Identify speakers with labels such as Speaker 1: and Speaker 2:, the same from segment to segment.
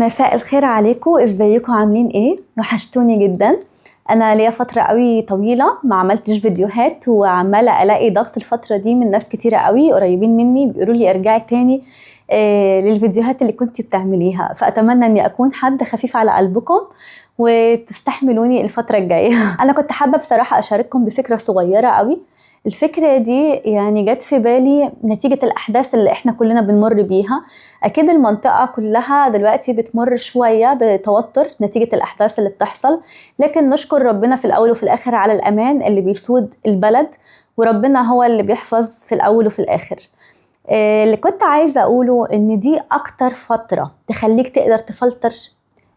Speaker 1: مساء الخير عليكم، ازيكم؟ عاملين ايه؟ وحشتوني جدا. انا ليا فترة قوي طويلة ما عملتش فيديوهات، وعماله الاقي ضغط الفترة دي من ناس كتيرة قوي قريبين مني بيقولوا لي ارجعي تاني للفيديوهات اللي كنتي بتعمليها. فاتمنى اني اكون حد خفيف على قلبكم وتستحملوني الفترة الجاية. انا كنت حابة بصراحة اشارككم بفكره صغيرة قوي. الفكرة دي يعني جت في بالي نتيجة الأحداث اللي احنا كلنا بنمر بيها. أكيد المنطقة كلها دلوقتي بتمر شوية بتوتر نتيجة الأحداث اللي بتحصل، لكن نشكر ربنا في الأول وفي الآخر على الأمان اللي بيسود البلد، وربنا هو اللي بيحفظ في الأول وفي الآخر. اللي كنت عايزة أقوله إن دي أكتر فترة تخليك تقدر تفلتر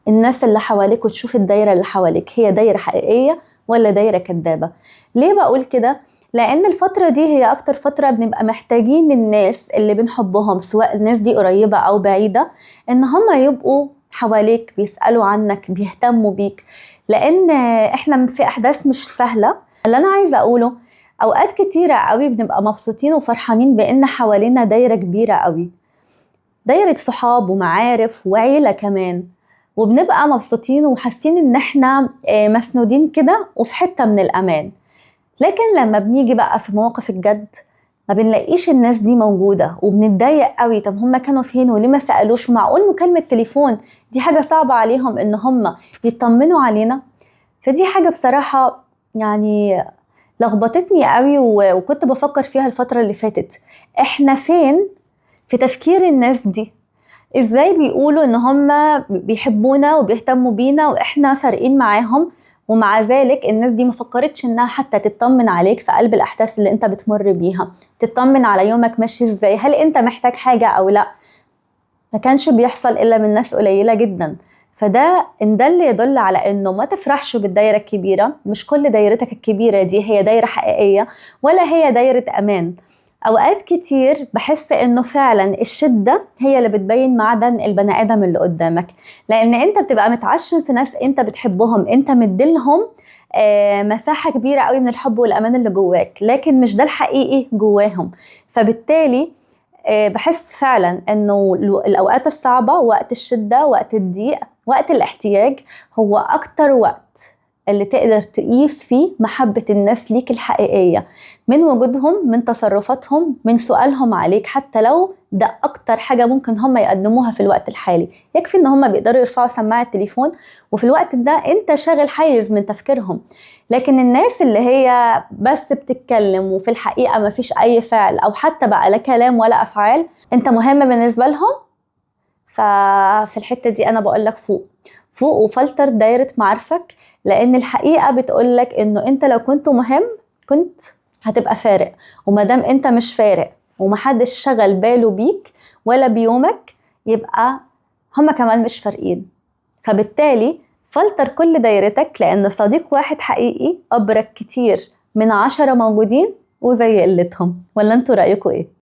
Speaker 1: الناس اللي حواليك وتشوف الدايرة اللي حواليك هي دايرة حقيقية ولا دايرة كدابة. ليه بقول كده؟ لأن الفترة دي هي أكتر فترة بنبقى محتاجين الناس اللي بنحبهم، سواء الناس دي قريبة أو بعيدة، إن هم يبقوا حواليك، بيسألوا عنك، بيهتموا بيك، لأن إحنا في أحداث مش سهلة. اللي أنا عايزة أقوله، أوقات كتيرة قوي بنبقى مبسوطين وفرحانين بإن حوالينا دايرة كبيرة قوي، دايرة صحاب ومعارف وعيلة كمان، وبنبقى مبسوطين وحاسين إن إحنا مسنودين كده وفي حتة من الأمان. لكن لما بنيجي بقى في مواقف الجد ما بنلاقيش الناس دي موجودة وبنتضايق قوي. طب هم كانوا فين وليه ما سألوش؟ ومعقول مكالمة تليفون دي حاجة صعبة عليهم إن هم يطمنوا علينا؟ فدي حاجة بصراحة يعني لخبطتني قوي، وكنت بفكر فيها الفترة اللي فاتت. احنا فين في تفكير الناس دي؟ ازاي بيقولوا ان هم بيحبونا وبيهتموا بينا واحنا فارقين معاهم، ومع ذلك الناس دي ما فكرتش انها حتى تطمن عليك في قلب الاحداث اللي انت بتمر بيها، تطمن على يومك ماشي ازاي، هل انت محتاج حاجة او لا. ما كانش بيحصل الا من ناس قليلة جدا. فده ان ده اللي يدل على انه ما تفرحش بالدايرة الكبيرة، مش كل دايرتك الكبيرة دي هي دايرة حقيقية ولا هي دايرة امان. اوقات كتير بحس انه فعلا الشدة هي اللي بتبين معدن البني ادم اللي قدامك، لان انت بتبقى متعشم في ناس انت بتحبهم، انت مديلهم مساحة كبيرة قوي من الحب والامان اللي جواك، لكن مش ده الحقيقي جواهم. فبالتالي بحس فعلا انه الاوقات الصعبة، وقت الشدة، وقت الضيق، وقت الاحتياج، هو اكتر وقت اللي تقدر تقيس فيه محبة الناس ليك الحقيقية، من وجودهم، من تصرفاتهم، من سؤالهم عليك، حتى لو ده أكتر حاجة ممكن هم يقدموها في الوقت الحالي. يكفي إن هم بيقدروا يرفعوا سماعة التليفون، وفي الوقت ده أنت شاغل حيز من تفكيرهم. لكن الناس اللي هي بس بتتكلم وفي الحقيقة ما فيش أي فعل، أو حتى بقى لا كلام ولا أفعال، أنت مهم بالنسبة لهم. ففي الحتة دي أنا بقولك فوق فوق وفلتر دايرة معارفك، لأن الحقيقة بتقولك إنه أنت لو كنت مهم كنت هتبقى فارق، ومادام أنت مش فارق ومحدش شغل باله بيك ولا بيومك، يبقى هما كمان مش فارقين. فبالتالي فلتر كل دايرتك، لأن صديق واحد حقيقي أبرك كتير من 10 موجودين وزي قلتهم. ولا انتوا رأيكوا إيه؟